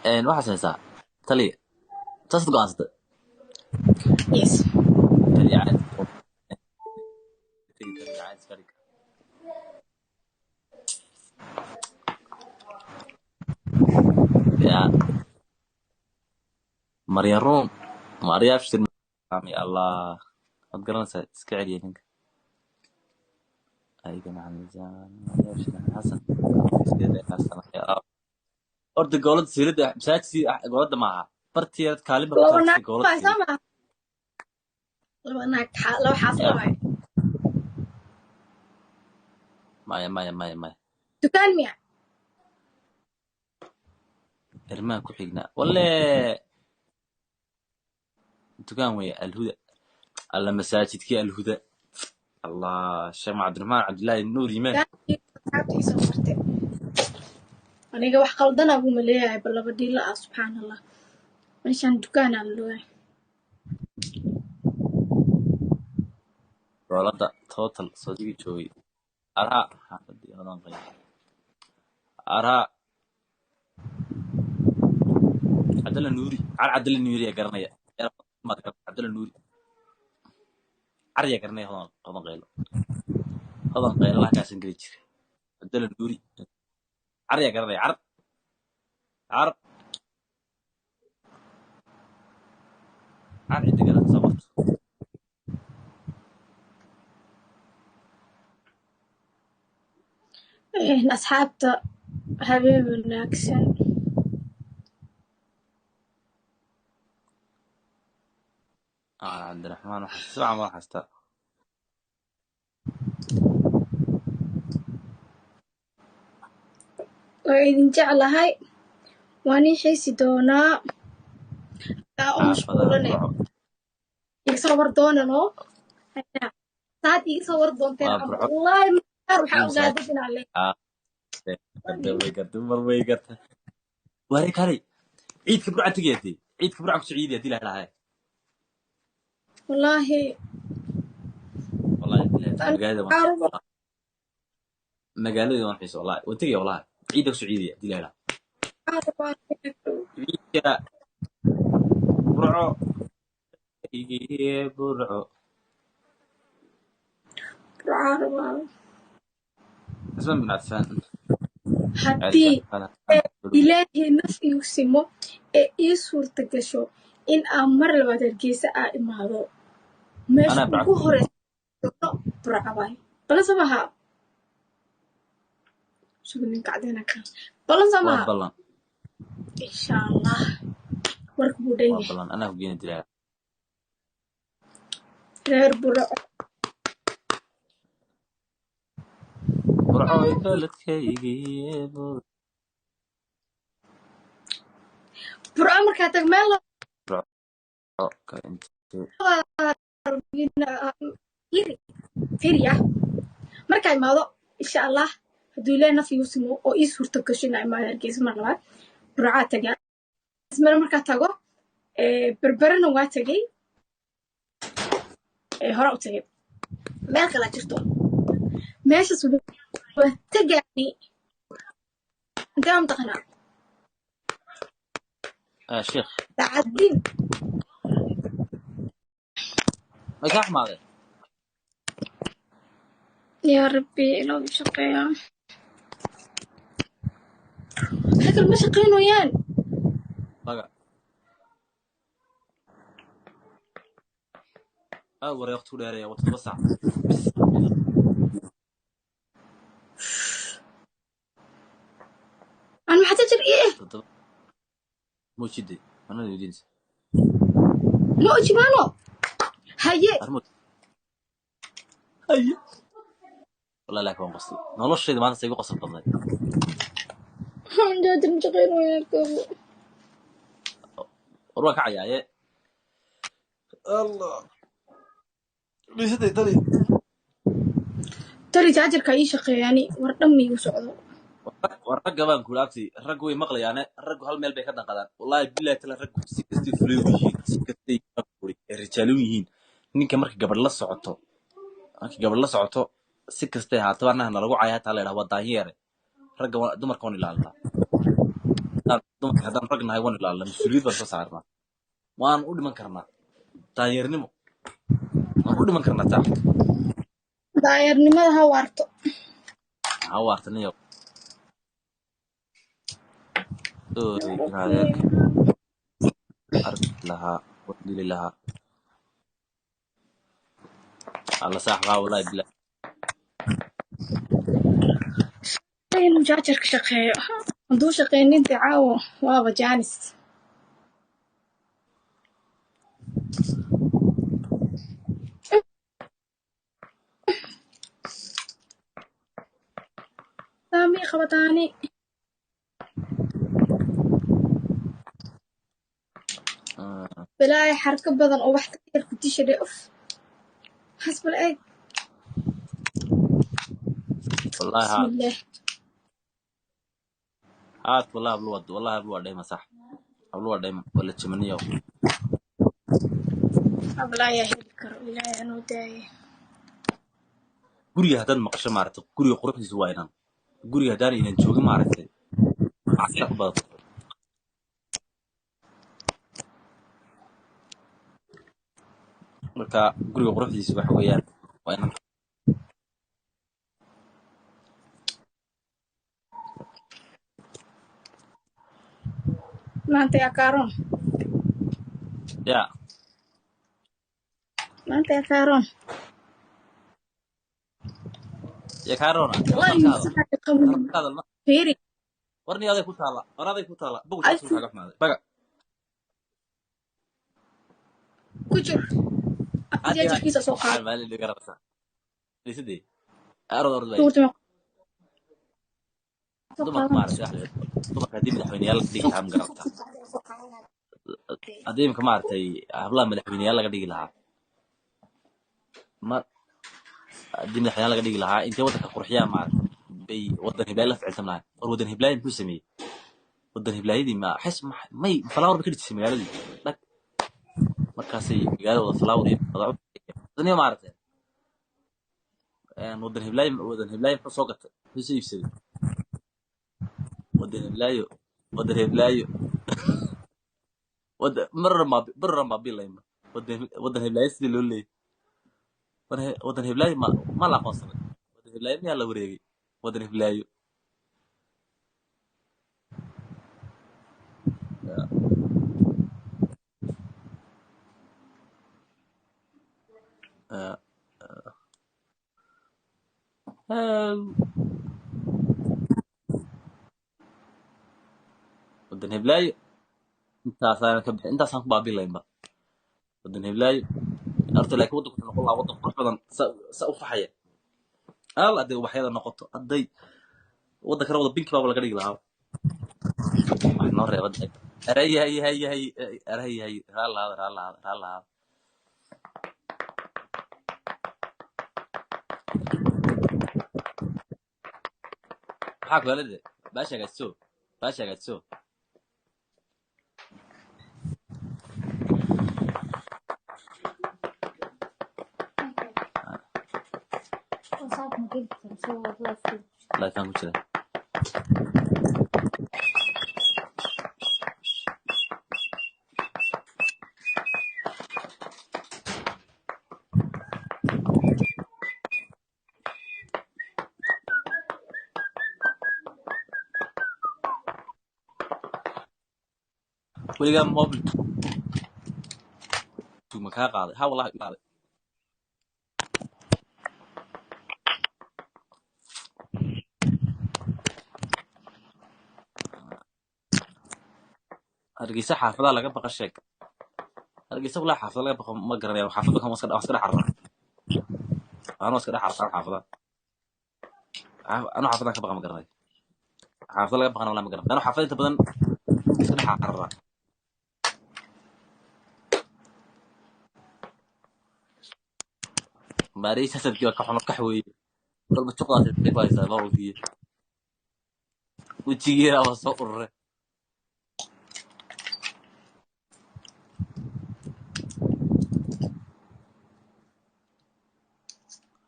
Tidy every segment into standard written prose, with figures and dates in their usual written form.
Waxaa samaysaa taliya saasaad go'aansatay. Yes. Taliya caadi tegi, taliya caadi iska dhig. Ya Marya Ruun Marya Abshir ya Allah, waad garanaysaa, iska celiya ninka ayagana xamiisaan Marya Abshir Xasan 8 sano. Horta goolada siilada masaajid goolada maaha bartiyaad kaalin ba ku Laba taagtay naag goolada waay siilada. Soo maha laba naag, laba xaafad Ya waay. Maya, maya, maya, maya. Dukaan miya? Irmaan ku xignaa walle dukaan weeye Alhuda alla masaajidkii Alhuda Allah Sheekh Cabdiraxmaan Cabdillaahi Nuur Yimaan. Dukaankii asxaabta ii soo qortay aniga wax qaldana buu maleeyahay, bal laba dhiilo ah, subxaan Allah, meeshaan dukaanaa la looyahay. Goolada total soo digi joogay araa xaafadii hodan qeyb araa Cabdalla Nuuri car Cabdalla Nuuri yaa garanaya. Cabdalla Nuuri car yaa garanaya. Hodan qaylo, Hodan qaylo halkaasan geli jiray. Cabdalla Nuuri car yaa garanaya. Car car car cidda garanaysa qorto. Asxaabta, habeen wanaagsan. Cabdiraxmaan waxaa si fiican baan xastaa. Waa idin jeclahay, waan ii xiisi doonaa aa u xaafadaha mashquulane. Burco. Iga soo war doonanoo saad iga soo war doonteen Waa camal. Burco. Wallaahi maar waxaa iyo ogaa masaajid dad inaa leeyahay. Gartay, way gartay, mar way gartay. Waare kaalay, ciidka Burca tegaya dee, ciidka Burca kusoo ciidi hadii la helahay. Wallaahi. Wallahi billahi An magaalada waan waxaa magaalada waan xiiso, wallahi waan tegaya, wallahi ciidda kusoo ciidaya hadii la helaa. Rabaa Ciidka Burco iyo Burco. Waxaa rabaa Cismaan bin Cafaan. Haddii Ilaahay naf igu simo ee ii suurta gasho in aan mar labaad Hargeysa aa imaado, meesha Anaa Burco ugu ku horeysa doono Burco waaye. Balan maha sugu ninka cadeyna kan balan Waa maha. Ballan. Insha Allah warka buu dhan Waa yahay. Ballan, anaa ku geeni dilaa. Reer Burco. Burco way baladkaygii Burco. Burco markaa tag meel Ka intee firi firi ah markaa imaado, insha Allah, hadduu Ilaahay naf igu simo oo ii suurta gasho inaa imaado Hargeysa mar labaad, Burcaa tagaa. Ismana markaa tago Berberana waa tagay, hore u tagay. Meel kalaa jirto, meeshaas waa tagaani. Intee waa mataqaanaa? Sheekh. Sacadiin. May kaa xumaadeen? Yaa Rabbi, ilaahu ii shaqeeyaa. Waxa kale ma shaqeynayaan. Baga aad waray waqti ku dheereeya, waa 7 saac bis. Aan maxaa jir ii 7 muujide anaa weydiinaysa. Ma ojibaano haye. Arrimo haye, wallahi laakiin waan qosli, noloshayda maanta say igu qosol badnayd. Jaajar ma shaqeynayaan koobo. War waan kacayaaye Allah dhiisatay tali. Tali jaajarka ii shaqeeyaani, war dhan ma igu socdo. War ragga baan kula abti, raggu way maqlayaane, raggu hal meel bay ka danqadaan, wallahi billahi tala. Raggu si kastay fuliyo yihiin, si kastay ee rijaalo yihiin, ninka marka gabadh la socoto, marka gabadh la socoto, si kastay ahaataba annaga nalagu caya, hataa la idhaha waa daanyeere. Ragga dumarka waan ilaalinaa. Dumarka haddaan rag nahay waan ilaalina, mas-uuliyad baan soo saarnaa, waan u dhiman karnaa taageernimo, waan u dhiman karnaa taa. Daayarnimada ha waarto. Ha waartaniyo. Sorry, in adeerka arki lahaa waan dili lahaa. Alla saaxbaa, wallahi bilaa. Inuu jaajarka shaqeeyo, hadduu shaqeynin dee caawo waaba jaanis. Saamii qabataani. Balaayo xarko badan oo wax ka yar ku disha dhe, uf, xasbal eeg. Wallahi haat. Bismillaah. Haat, wallahi hablu waa, wallahi hablu waa dhayma, sax, hablu waa dhayma, waa la jimaniyo. Ablaayaa heli karo, ilaahay anuu daaye. Guriga haddaad maqasho, maaragtay, guriga quruxdiisu waa inan. Guriga haddaan inan joogin, maaragtay, macsida ku badato. Marka guriga quruxdiisu waxa weeyaan waa inan. Maanta yaa kaaroon. Ya. Maanta yaa kaaroon. Ya kaaroona. Wallahi ka hadal. masaxaa qaban. Ka hadal. Fiiri. Warni aday ku taala, war aday ku taala bogu. Ay. Taas kaaga xumaaday baga. Ku jir abti, jaajarkiisa soo qaado. Maalin dhiga rabsa lisidee arod orod bay. Tuurta ma soo Dumarka qaadan. Maaragtay, wax dumarka haddii madaxweyneyaal laga dhigi lahaa, ma garata, haddii imika, maaragtay, hablaha madaxweyneyaal laga dhigi lahaa, ma haddii madaxweyneyaal laga dhigi lahaa, intay waddanka qurxiyaan, maaragtay, bay waddan hiblaayo la ficilsan lahayn. War waddan hiblaayo muxuu sameeyey? Waddan hiblaayadii ma xis may flower bay ka dhijisay magaaladii dhag. Markaasay magaalada wada flower iyo wada, maaragtay, waddan hiblaayo, waddan hiblaayo muxuu soo gatay, muxuu soo iibsaday? Waddan hiblaayo, waddan hiblaayo, waddan marra ma marra ma bilayma waddan hiblaayo sidii loo leeyay. Waddan hiblaayo ma la aqoonsaday? Waddan hiblaayo miyaa la wareegay? Waddan hiblaayo. Ya. Ya. Waddan hiblaayo intaasaan ka bixi, intaasaan ku baabilaynba waddan hiblaayo horta. Laakiin waddanku wuxuu noqon lahaa waddan qurux badan, sa u faxaya al hadday ubaxyada noqoto, hadday waddankana wada binki baaba laga dhigi lahaa. Wax noo reeba aray hay hay hay aray hay. Raalahaada, raalahaada, raalahaada. Maxaa ku helade? Baasha hagaajso, baasha hagaajso. Lifeaan ku jira. Weligaa mobil ma kaa qaaday? Ha, wallahi qaaday. Hargeysa xaafadaha laga baqa sheeg. Hargeysa wallahi xaafada laga baqo ma garanayo. Xaafada kan waa iska dhex carara, anoo iska dhex carara xaafadaha. Anoo xaafadan ka baqa ma garanayo. Xaafada laga baqana wallahi ma garanayo. Anoo xaafada inta badan iska dhex carara. Maareysa hasadkii waa ka xuno kax weeye. Kolba juqdaas ay ku haysaa bawlkii wejigeeda waa soo urure.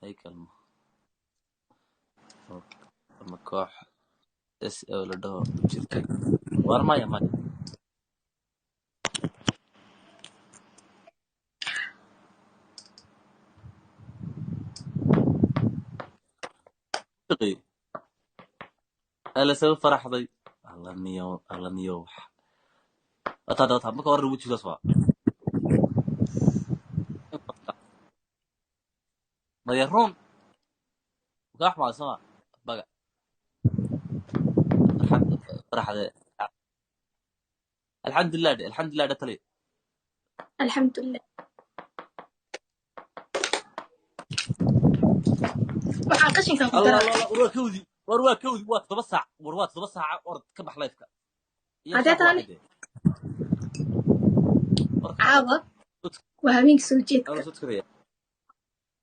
Haykal ama koox S oo la dhaho jirtay. War maya maya. Shaqeey. Alla soo faraxday. Alla niyo, alla niyo. Wata wata marka hore wejigaas waa. Maya run. Ka xuma sama. Baga. Farxad faraxday. Alxamdulillah alxamdulillah da tali. Alxamdulilah. Waxaan qashinkan ku Allah daraa. Allah war waa kawdi. War waa kawdi waa 7 saac. War waa 7 saac orod ka bax live-ka. Iyo Haddee saac taane waaxid. War ka caawa waa habeenka soo jeedka. Anuu soo tukanaya.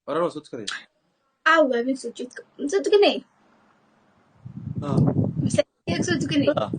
War anuu soo tukanaya. Caawa waa habeenka soo jeedka. Masoo tukanay? Mise soo tukanay? Ah.